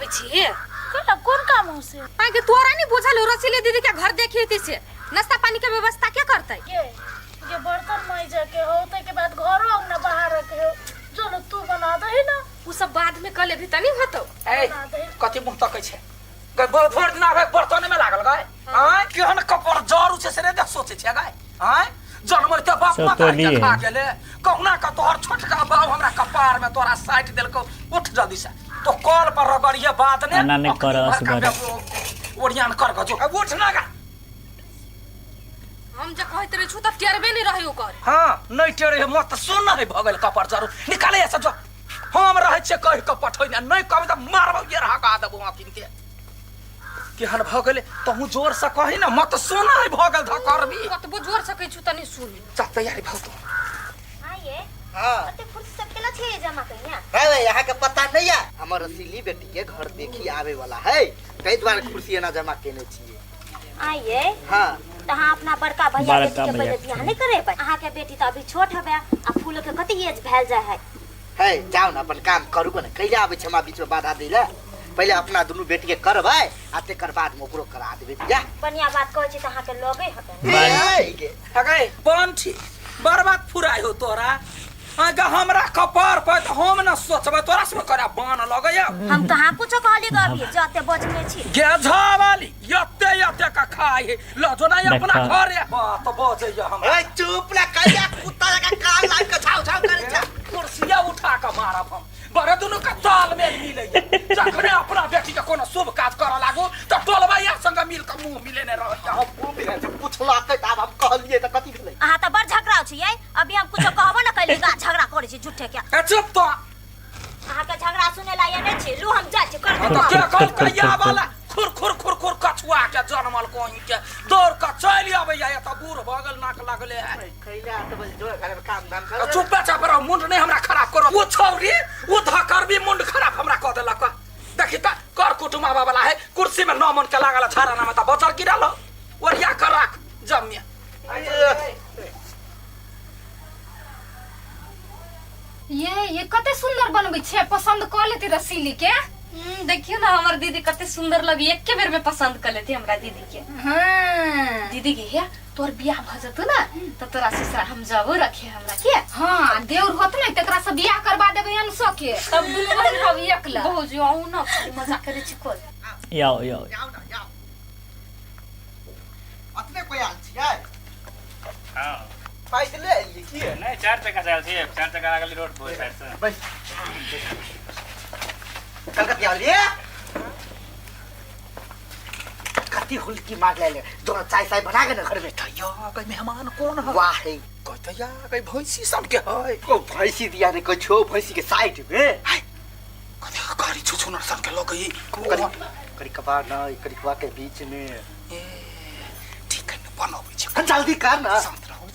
तकै छी केना कोन काम हो से आगे तोरा नहीं बुझल हो रसीले दीदी के घर देखी थी से नाश्ता पानी के व्यवस्था के करतै के के बर्तन माइजे के हो ते के बाद घरो अंगना बाहर के हो जो न तू बना दही ना उ सब बाद में कल अभी तनी होतौ ए कथी मुँह तकै छै गै भरि दिन आबै बर्तने में लागल गै आँय केहन कपर जरू छै से नहि देख सोचै छै गै आँय जनमैते बाप सब माता तो के लिए। खा गेले कहुना का तोहर छोटका बाप हमरा कपार में तोरा साटि देलकौ उठ जल्दी से तो कल पर रगड़िए बाद ने एना नहि कर अखनी असगर। बड़का ओरियान कर ग जो उठ ना गा हम जे कहैत रहे छु त टेरबे नहीं रहे ओकर हाँ नहीं टेरे है मत सुन नहीं भगल कपर जरू निकाले ऐसा जो हम रहै छियै कहि कऽ पठै ने नहि कहबै तऽ मारबौ ये रहा का देबौ आखिन के केहन भऽ गेलै तहूँ जोर से कही ने मत सुन नहीं भऽ गेल धकरबी कतबो जोर सकै छु तनी सुन जा तैयारी भऽ तू हाँ ये हाँ कते कुर्सी सब केला छियै जमा कहिया है भाई यहाँ के पता नहीं है हमर रसीली बेटी के घर देखी आवे वाला है ताहि दुआरे कुर्सी एना जमा केने छियै आइए हाँ तऽ अहाँ अपना बड़का भैया बड़का बेटी के भैया पहिले बियाह नहि करेबै अहाँ के बेटी तऽ अभी छोट हबे आ फूल के कते एज भेल जाय है है जाओ ना अपन काम करू ने कैला आबै छै हमरा बीच में बाधा दै लए पहिले अपना दुनू बेटी के करबै आ तेकर बाद में ओकरो करा देबै बियाह बढ़िया बात कहै छी तऽ अहाँ के लगे हते ए, गे। अगे बंठी बर्बाद फुराइ हो तोरा अगे हमरा कपार पर तऽ हम न सोचबै तोरा से करा बान लगैया हम कहाँ कुछो कहली गो अभी जते बजने छी गे झावाली यते यते का खाइ है ल जो नहीं अपना देखा। घर है बात बजैया हमरा ए चुप ना कैला कुत्ता जकाँ कान लाग के झाउ झाउ करै छै कुर्सिया उठा के मारब हम बड़े दुनू के तालमेल मिलैया जखने अपना बेटी के कोनो शुभ काज करऽ लागू तऽ टोलबैया संगे मिल के मुंह मिलेने रहैया हम मुँह मिले छै पुछलकै तऽ आब हम कहलियै तऽ कथी भेलै अहाँ तऽ बड़ झगड़ाउ छियै अभी हम कुछो कहबो न कैली गा झगड़ा करै छी झूठे के ए चुप तो अहाँ के झगड़ा सुने ला ये नहीं छी लू हम जाइ छी कर तो के खुर, कल खुर, कहिया खुर, वाला खुर खुर खुर खुर कछुआ के जनमल कोही के दौड़ के चलि अबैया एतऽ बूढ़ भऽ गेल नाक लगले है कैला तऽ बस जो घर में काम धाम कर चुपे चाप रहो मुंड नहीं हमरा खराब करो वो छौरी वो धकरबी मुंड खराब हमरा कऽ देलक देखी तऽ कर कुटुम आबऽ वाला है कुर्सी में नौ मन के लागल झाड़ा नाम तऽ बचर गिरल हो ओरिया कर राख जम्य ये कते सुंदर बनबै छै पसंद कऽ लेती रसीली के देखियो ना हमर दीदी कते सुंदर लगी एके बेर में पसंद कर लेती हमरा दीदी के हाँ दीदी के हे तोर बियाह भ जतो ना त तोरा ससुरा हम जबो रखे हमरा के हाँ देउर होत ने तकरा से बियाह करवा देबै अनसो के तब दुनू बहिन रहब एकला भौजी आऊ ना खाली मजाक करे छी कोल याओ याओ जाओ ना जाओ अपने कोई आल छियै हाँ पैदले एलियै की नहीं चार चक्का से आयल छियै चार चक्का लागल रोड पर साइड से बस कलकतिया आलियै कति हुलकी मार ले दोनों चाय साय बना के ना घर में या गई मेहमान कौन है वाह है कहते या गई भैंसी सब के है को भैंसी दिया ने को छो भैंसी के साइड में हाय कहते गाड़ी छुछु नरसन के लग गई करी करी कबार ना करी कबार के बीच में ए ठीक है न बनबै छी जल्दी कर ना शांत रहू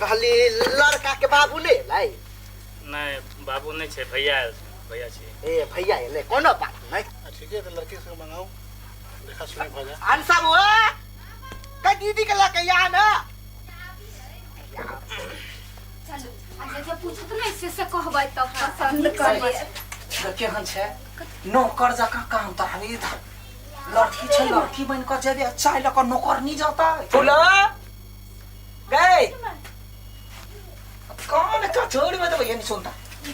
कहली लड़का के बाबू ने लाई नहीं बाबू नहीं छै भैया आयल छै भैया छी ए भैया एले कोनो बात नहीं ठीक है तो लड़की से मंगाओ देखा सुनी भऽ जाए अनसा बुआ का दीदी के लड़का यहाँ ना चलू आ जे जे पूछत नहि से से कहबै तब पसंद कर केहन छै नौकर जकाँ काम तऽ हवे इधर लड़की छै लड़की बनि कऽ जेबे चाय लऽ कऽ नौकर नहीं जाता फूला गए कौन का छोड़ में तो भैया नहीं सुनता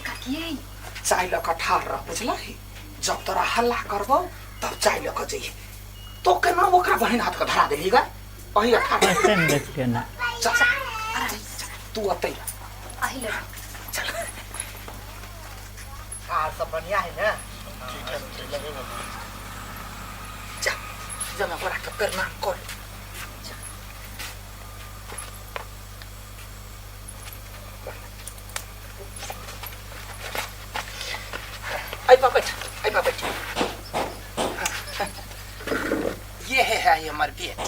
काकी चाय लऽ कऽ ठाढ़ रह बुझलही जब तोरा हल्ला करबौ तब चाय लऽ कऽ जइहे तो केना ओकरा बहिन हाथ के धरा देली गा अही ठाढ़ रह। फर्स्ट टाइम देखलियै ना चल चल चल, तू अतै रह। आहि ले चल कार सब बढ़िया है ना ठीक ठाक छै लगे बढ़िया जा जमा गोरा के प्रणाम कर आई पा बैठ आई पा बैठ ये है, है हमार बेटी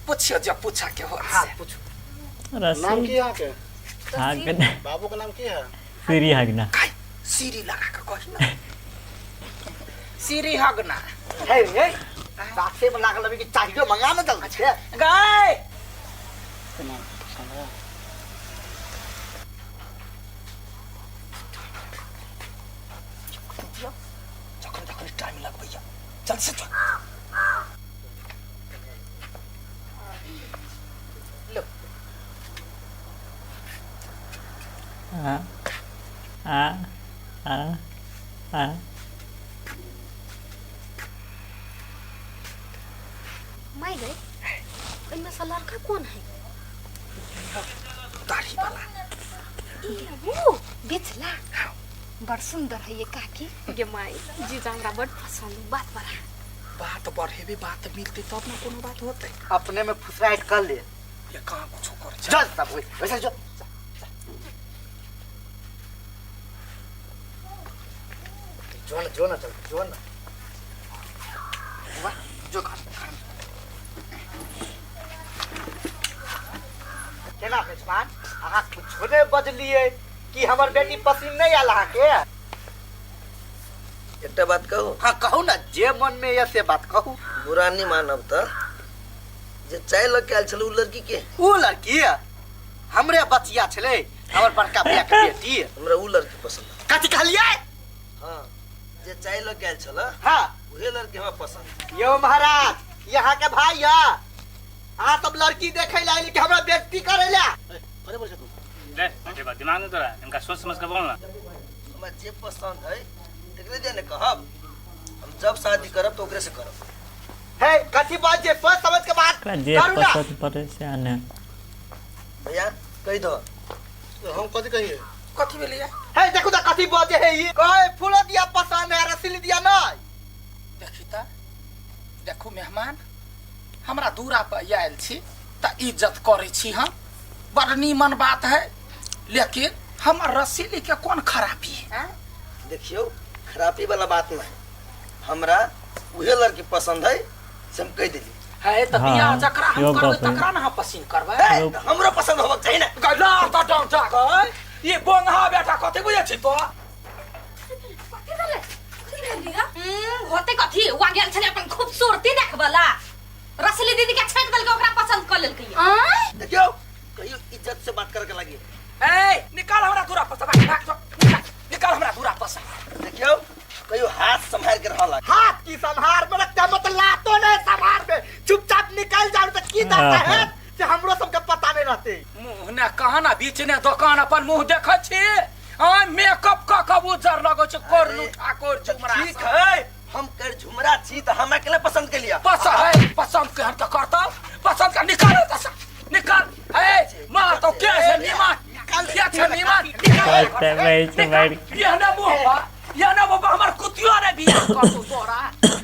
पूछियो जब पूछा के हो हाँ पूछो नाम रसी की है अहाँके हागना बाबू के नाम की है सीरी हागना काय सीरी लगा के कही ना सीरी हगना हे हे साथे में लागल अभी कि चाहिए मंगा ना जल्दी से गाय के नाम पसंद है चल से जो। लो। आ आ आ आ माय गई, ओहिमे से लड़का कोन है? दाढ़ी वाला। ई वो बेचला। बड़ सुंदर है ये काकी। गे माई, जीजा हमरा बड़ पसंद। बात बड़ा बात बढ़ेबे, बात मिलते तब ना कोनो बात होते। अपने में फुसराहट कर ले। ये कहाँ कुछ कर चल सब वैसे जो जो ना जो ना चल जो ना वाह जो घर घर केना मेजबान अहाँ कुछो नहीं बजलिए कि हमर बेटी पसीन नहीं आयल अहाँ के? एकटा बात कहू? हाँ कहू ना, जे मन में यह से बात कहू। बुरा नहीं मानब त जे चाय लग के आयल छल उ लड़की के। उ लड़की हमरे बचिया छले, हमर बड़का भैया के बेटी। हमरा उ लड़की पसंद। कथी कहलिए? हाँ जे चाय लग के आयल छल। हाँ उहे लड़की हमरा पसंद। यो महाराज यहाँ के भाई या अहाँ सब लड़की देखे ला आयल कि हमरा बेइज्जती करे ला? अरे बोल तू दे अरे बा दिमाग नहीं तोरा, इनका सोच समझ के बोल ना। हमरा जे पसंद है तकरे दे ने कहब। हम जब शादी करब तो ओकरे से करब। हे कथी बात जे सोच समझ के बात जे करू ना। पसंद पड़े से आने। भैया कहि दो। हम कथी कहिए? कथी भेलिए? हे देखू त कथी बाजे है ई। कहे फूलो दिया पसंद है रसीली दिया नहीं। देखी त देखू मेहमान, हमरा दूरा पर आयल छी त इज्जत करे छी हम, बड़ नीमन बात है, लेकिन हमर रसीली के कोन खराबी है? देखियो खराबी वाला बात नहीं, हमरा उहे लड़की पसंद है से हम कह देली। है त हाँ, बियाह जकरा हम यो करबै गप है। तकरा ना हम पसीन करबै। हे, त हमरो पसंद होबक चाही ना। गला त डंटा गई ये बोंगा बेटा कथी बुझै छी तो? कथी भेलै? कथी भेलै गा? होते कथी? वा गेल छलै अपन खूबसूरती देखबला, रसली दीदी के छेक देलकै, ओकरा पसंद कर लेलकै। आँय देखियो कहियो इज्जत से बात करे के लागी। ए निकाल हमरा दूरा पर से, भाग भाग जो, निकाल निकाल हमरा दूरा पर से। देखियो कहियो हाथ संभाल के रहला। हाथ की संहार में रखता मतलब लातो नहीं संहार में, चुपचाप निकल जाओ तो की जाता है से हमरो सबके पता नहीं रहते। मुंह ने कहा ना बीच ने दुकान अपन मुंह देखै छी, आ मेकअप क क उजर लगै छै करलू ठाकुर झुमरा। ठीक है हम कर झुमरा छी त हमरा केला पसंद के लिया। पसंद है पसंद के हम त करता पसंद का निकाल त निकाल। ए मार तो के है निमा निकाल के छै निमा निकाल। कहते वही से बैठ ये ना मुंह ये ना बाबा हमर कुतियो रे बियाह करतौ तोरा।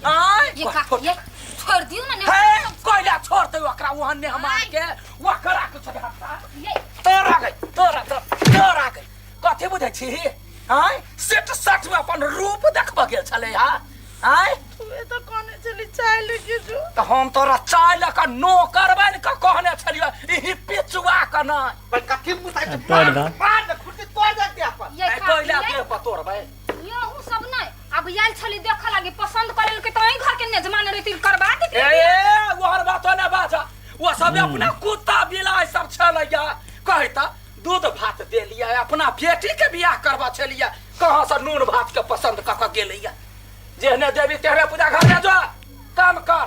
आय ये काकी ये छोड़ दियो ना। हे कोइला छोड़ते ओकरा ओहन ने हमार के ओकरा के छोड़ हटा ये तोरा गई तोरा तोरा गई कथी बुझै छी? आय सेट सट में अपन रूप देखब गेल छलै हा। आय तू तो कोने चली चाय लेके जो। त हम तोरा चाय लऽ कऽ नोकर बनि कऽ कहने छलियौ इही पिचुआ कऽ नहि। पर कथी मुसाइ तोड़ दो। मार न खुर्सी तोड़ देते अपन। ये कोइला काकी के पतोड़बै ये उ सब नहीं अब आयल छली देख लागी पसंद कर लेलकै त अहीं घर के नेजमान रे तिर करबा देती। ए ए ओहर बात ने बाजा, वो सब अपना कुत्ता बिलाइ सब छलैया कहै त दूध भात देलियै, अपना बेटी के बियाह करबा छलियै, कहाँ से नून भात के पसंद कऽ कऽ गेलैया। जेहने देवी तेहने पूजा घर में जो काम कर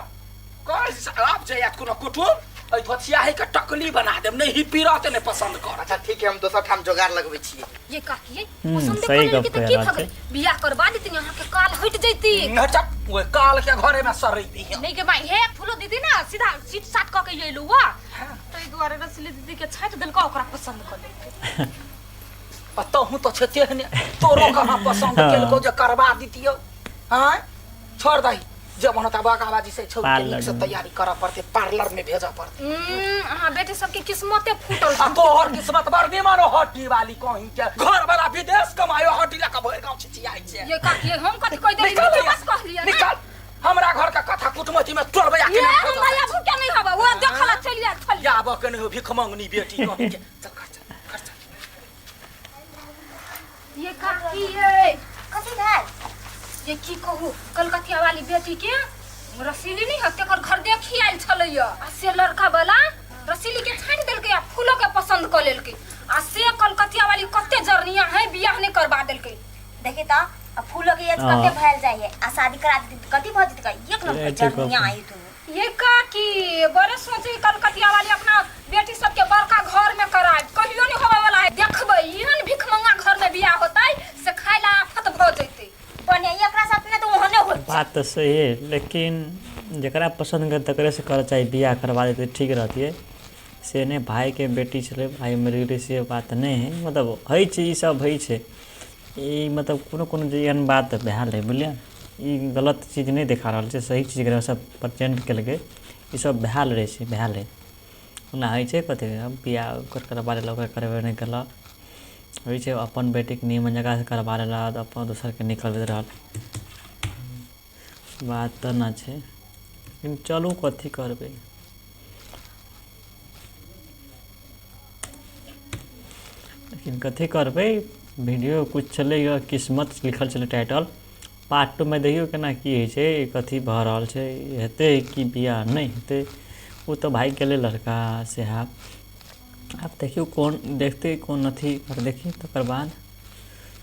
कर आप जायत कोनो कुटुम एहि धोतियाही के टकली बना देब, नहीं ही पीरत नहीं पसंद कर। अच्छा ठीक है हम दोसर ठाम जोगाड़ लगबै छियै। ये काकी हम्म, पसंद कर सही लेलकै गप त कह की रहल भऽ गेल? छै। बियाह करबा देती अहाँ के काल हटि जैती। हट ओहि काल के घरे में सरै दी। नहीं के माई हे फूलो दीदी ना सीधा सीट साट क के अइलू वा, तै दुआरे रसली दीदी के छाट देलकै, ओकरा पसंद कर लेलकै। आ तहूँ तो छे तेहने तोरो कहाँ पसंद केलको जे करबा दितियौ? आँय छोड़ दही जब होता बागाबाजी से छोड़ के नीक से तैयारी करऽ पड़तै, पार्लर में भेजऽ पड़तै। अहाँ बेटी सबके किस्मते फूटल। आ तोहर किस्मत बड़ निमन हड्डी वाली कहीं के घर वाला विदेश कमायो हड्डी लऽ कऽ भरि गाँव छिछियाइ छै। ये काकी हम कथी कहि देली? निकाल बस कहलियै ना। निकाल हमरा घर के कथा कुटमैती में तोड़बै आ ये केना हमरा आबू के नहीं हबा, वो देखला चलि आयल छल। याबऽ के नहीं हो भिख मंगनी बेटी कहीं के। चल घर चल घर चल। ये काकी ये कथी भेल? ये की कहू कलकतिया वाली बेटी के रसीली नहीं है तेकर घर देखी आयल छलैया, आ से लड़का वाला रसीली के छाँटि देलकै आ फूलो के पसंद कऽ लेलकै, आ से कलकतिया वाली कते जरनिया है बियाह नहीं करबा देलकै। देखी त आ फूलो के एज कते भयल जाइ है आ शादी करा देती त कथी भऽ जेतै? एक नंबर जर्निया आई तू। ये काकी बड़े सोचे कलकतिया वाली अपना बेटी सबके बड़का घर में कराए, कहियो नहीं होवे वाला है। देखबै एहन भिखमंगा घर में बियाह होतै से खाय ला आफत भऽ जैतै। बढ़िया एकरा साथ ने तो ओहने होई। बात तऽ सही है, लेकिन जकरा पसन्द कर तकरे से करऽ चाही, बियाह करवा देतै ठीक रहतियै। से नहि भाइके बेटी छलै, भाय मरि गेलै से बात नहि हइ, मतलब होइ छै ई सब होइ छै। ई मतलब कोनो कोनो जे एहन बात भेल रहै बुझलियै, ई गलत चीज नहि देखा रहल छै, सही चीज एकरा सब प्रेजेंट केलकै। ई सब भेल रहै छै, भेल रहै ओना होइ छै कथी बियाह ओकर करबा लेलक ओकर करबे नहि केलक। होइ छै अपन बेटीके नीमन जगहसँ करबा लेलक, अपन दोसरके नहि करबैत रहल, बात तऽ नहि छै। लेकिन चलू कथी करबै, लेकिन कथी करबै। वीडियो कुछ छलै किस्मत लिखल छलै टाइटल, पार्ट टूमे देखियौ केना की होइ छै, कथी भऽ रहल छै, हेतै कि बियाह नहि हेतै। ओ तऽ भागि गेलै लड़का से। आब देखियौ कोन देखतै कोन अथी देखी तकर बाद।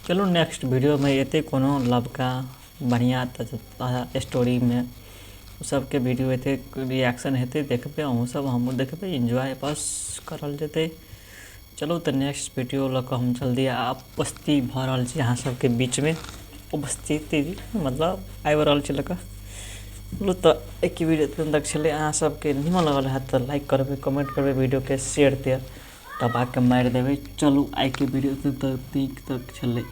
चलू नेक्स्ट वीडियोमे एतै कोनो लबका बढ़िआँ स्टोरीमे सबके वीडियो एतै, रिएक्शन हेतै, देखबै अहूँ सब हमहूँ देखबै, एन्जॉय बस करल जेतै। चलू तऽ नेक्स्ट वीडियो लऽ कऽ हम जल्दी उपस्थित भऽ रहल छी अहाँ सबके बीचमे, उपस्थिति मतलब आबि रहल छी लऽ कऽ। चलू तऽ एक वीडियो एतबे तक छलै। अहाँ सबके नीमन लगल हैत तऽ लाइक करबै, कमेंट करबै, वीडियोके शेयर तेयर दबाके मारि देबै। चलू आइके वीडियो एतबे तक छलै।